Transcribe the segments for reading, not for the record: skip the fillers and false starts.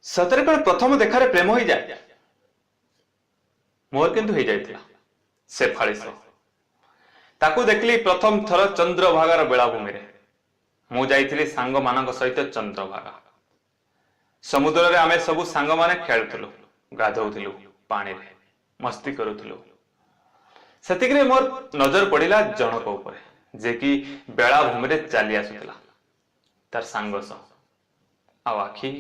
ସତରେ କଣ ପ୍ରଥମ ଦେଖାରେ ପ୍ରେମ ହେଇଯାଏ? ମୋର କିନ୍ତୁ ହେଇଯାଇଥିଲା ଶେଫାଳି ସହ। ତାକୁ ଦେଖିଲି ପ୍ରଥମ ଥର ଚନ୍ଦ୍ରଭାଗାର ବେଳାଭୂମିରେ। ମୁଁ ଯାଇଥିଲି ସାଙ୍ଗମାନଙ୍କ ସହିତ ଚନ୍ଦ୍ରଭାଗା ସମୁଦ୍ରରେ। ଆମେ ସବୁ ସାଙ୍ଗମାନେ ଖେଳୁଥିଲୁ, ଗାଧଉଥିଲୁ, ପାଣିରେ ମସ୍ତି କରୁଥିଲୁ। ସେତିକିରେ ମୋର ନଜର ପଡ଼ିଲା ଜଣକ ଉପରେ, ଯେ କି ବେଳାଭୂମିରେ ଚାଲି ଆସୁଥିଲା ତାର ସାଙ୍ଗ ସହ। ଆଉ ଆଖି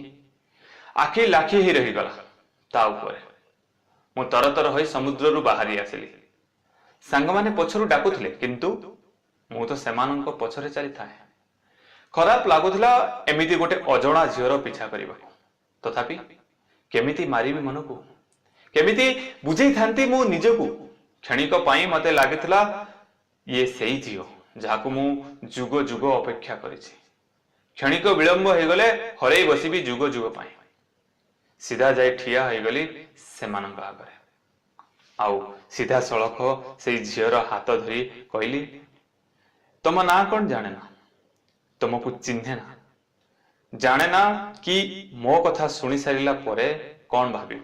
ଆଖି ଲାଖି ହେଇ ରହିଗଲା ତା ଉପରେ। ମୁଁ ତରତର ହୋଇ ସମୁଦ୍ରରୁ ବାହାରି ଆସିଲି। ସାଙ୍ଗମାନେ ପଛରୁ ଡାକୁଥିଲେ, କିନ୍ତୁ ମୁଁ ତ ସେମାନଙ୍କ ପଛରେ ଚାଲିଥାଏ। ଖରାପ ଲାଗୁଥିଲା ଏମିତି ଗୋଟେ ଅଜଣା ଝିଅର ପିଛା କରିବାକୁ। ତଥାପି କେମିତି ମାରିବି ମନକୁ? କେମିତି ବୁଝେଇଥାନ୍ତି ମୁଁ ନିଜକୁ? କ୍ଷଣିକ ପାଇଁ ମତେ ଲାଗିଥିଲା, ଇଏ ସେଇ ଝିଅ ଯାହାକୁ ମୁଁ ଯୁଗ ଯୁଗ ଅପେକ୍ଷା କରିଛି। କ୍ଷଣିକ ବିଳମ୍ବ ହେଇଗଲେ ହରେଇ ବସିବି ଯୁଗ ଯୁଗ ପାଇଁ। ସିଧା ଯାଇ ଠିଆ ହେଇଗଲି ସେମାନଙ୍କ ଆଗରେ ଆଉ ସିଧାସଳଖ ସେଇ ଝିଅର ହାତ ଧରି କହିଲି, "ତମ ନାଁ କଣ ଜାଣେ ନା, ତମକୁ ଚିହ୍ନେ ନା, ଜାଣେ ନା କି ମୋ କଥା ଶୁଣି ସାରିଲା ପରେ କଣ ଭାବିବ।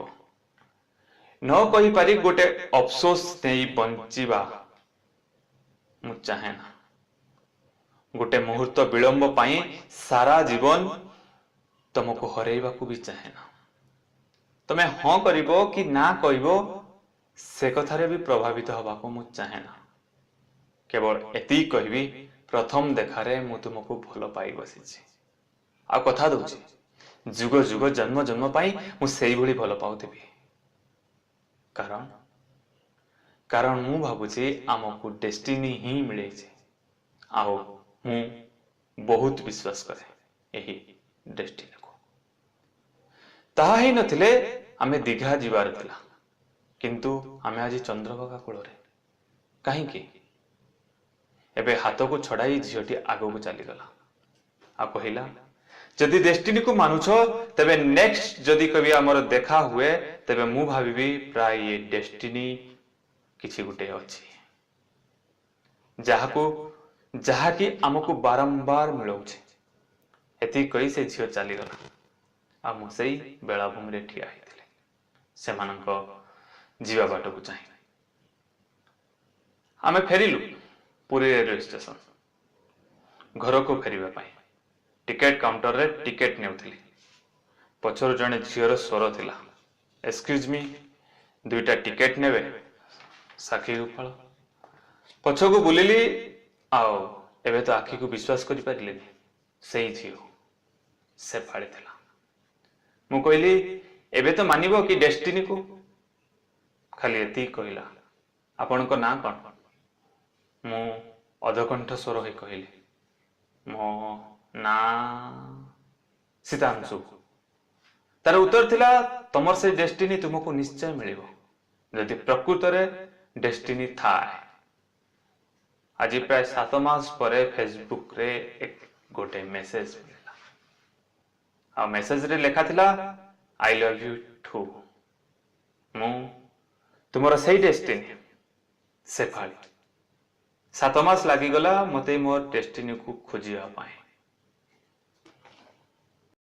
ନ କହିପାରି ଗୋଟେ ଅଫସୋସ ନେଇ ବଞ୍ଚିବା ମୁଁ ଚାହେଁ ନା। ଗୋଟେ ମୁହୂର୍ତ୍ତ ବିଳମ୍ବ ପାଇଁ ସାରା ଜୀବନ ତମକୁ ହରେଇବାକୁ ବି ଚାହେଁ ନା। ତମେ ହଁ କରିବ କି ନା କହିବ, ସେ କଥାରେ ବି ପ୍ରଭାବିତ ହବାକୁ ମୁଁ ଚାହେଁ ନା। କେବଳ ଏତିକି କହିବି, ପ୍ରଥମ ଦେଖାରେ ମୁଁ ତୁମକୁ ଭଲ ପାଇ ବସିଛି। ଆଉ କଥା ଦଉଛି, ଯୁଗ ଯୁଗ ଜନ୍ମ ଜନ୍ମ ପାଇଁ ମୁଁ ସେଇଭଳି ଭଲ ପାଉଥିବି। କାରଣ ମୁଁ ଭାବୁଛି ଆମକୁ ଡେଷ୍ଟିନି ହିଁ ମିଳେଇଛି। ଆଉ ମୁଁ ବହୁତ ବିଶ୍ୱାସ କରେ ଏହି ଡେଷ୍ଟିନିକୁ। ତାହା ହେଇନଥିଲେ ଆମେ ଦୀଘା ଯିବାର ଥିଲା, କିନ୍ତୁ ଆମେ ଆଜି ଚନ୍ଦ୍ରଭାଗା କୂଳରେ କାହିଁକି?" ଏବେ ହାତକୁ ଛଡାଇ ଝିଅଟି ଆଗକୁ ଚାଲିଗଲା ଆଉ କହିଲା, "ଯଦି ଡେଷ୍ଟିନିକୁ ମାନୁଛ, ତେବେ ନେକ୍ସଟ ଯଦି କେବେ ଆମର ଦେଖା ହୁଏ, ତେବେ ମୁଁ ଭାବିବି ପ୍ରାୟ ଇଏ ଡେଷ୍ଟିନି କିଛି ଗୋଟେ ଅଛି, ଯାହାକି ଆମକୁ ବାରମ୍ବାର ମିଳଉଛି।" ଏତିକି କହି ସେ ଝିଅ ଚାଲିଗଲା ଆଉ ମୁଁ ସେଇ ବେଳାଭୂମିରେ ଠିଆ ହେଇଥିଲି ସେମାନଙ୍କ ଯିବା ବାଟକୁ ଚାହିଁ। ଆମେ ଫେରିଲୁ ପୁରୀ ରେଲୱେ ଷ୍ଟେସନ ଘରକୁ ଫେରିବା ପାଇଁ। ଟିକେଟ କାଉଣ୍ଟରରେ ଟିକେଟ ନେଉଥିଲି, ପଛରୁ ଜଣେ ଝିଅର ସ୍ୱର ଥିଲା, "ଏକ୍ସକ୍ୟୁଜ ମି, ଦୁଇଟା ଟିକେଟ ନେବେ, ସାକ୍ଷୀ ଗୋପାଳ?" ପଛକୁ ବୁଲିଲି ଆଉ ଏବେ ତ ଆଖିକୁ ବିଶ୍ୱାସ କରିପାରିଲିନି। ସେଇ ଝିଅ ଶେଫାଳି ଥିଲା। ମୁଁ କହିଲି, "ଏବେ ତ ମାନିବ କି ଡେଷ୍ଟିନିକୁ?" ଖାଲି ଏତିକି କହିଲା, "ଆପଣଙ୍କ ନାଁ କଣ?" ମୁଁ ଅଧକଣ୍ଠ ସ୍ୱର ହୋଇ କହିଲି, "ମୋ ନାଁ ସୀତାଂଶୁ।" ତାର ଉତ୍ତର ଥିଲା, "ତମର ସେ ଡେଷ୍ଟିନି ତୁମକୁ ନିଶ୍ଚୟ ମିଳିବ, ଯଦି ପ୍ରକୃତରେ ଡେଷ୍ଟିନି ଥାଏ।" ଆଜି ପ୍ରାୟ 7 ମାସ ପରେ ଫେସବୁକରେ ଗୋଟେ ମେସେଜ ମିଳିଲା ଆଉ ମେସେଜରେ ଲେଖା ଥିଲା, "I love you too। ମୁଁ ତୁମର ସେଇ ଡେଷ୍ଟିନି ଶେଫାଳି।" 7 ମାସ ଲାଗିଗଲା ମତେ ମୋ ଡେଷ୍ଟିନିକୁ ଖୋଜିବା ପାଇଁ।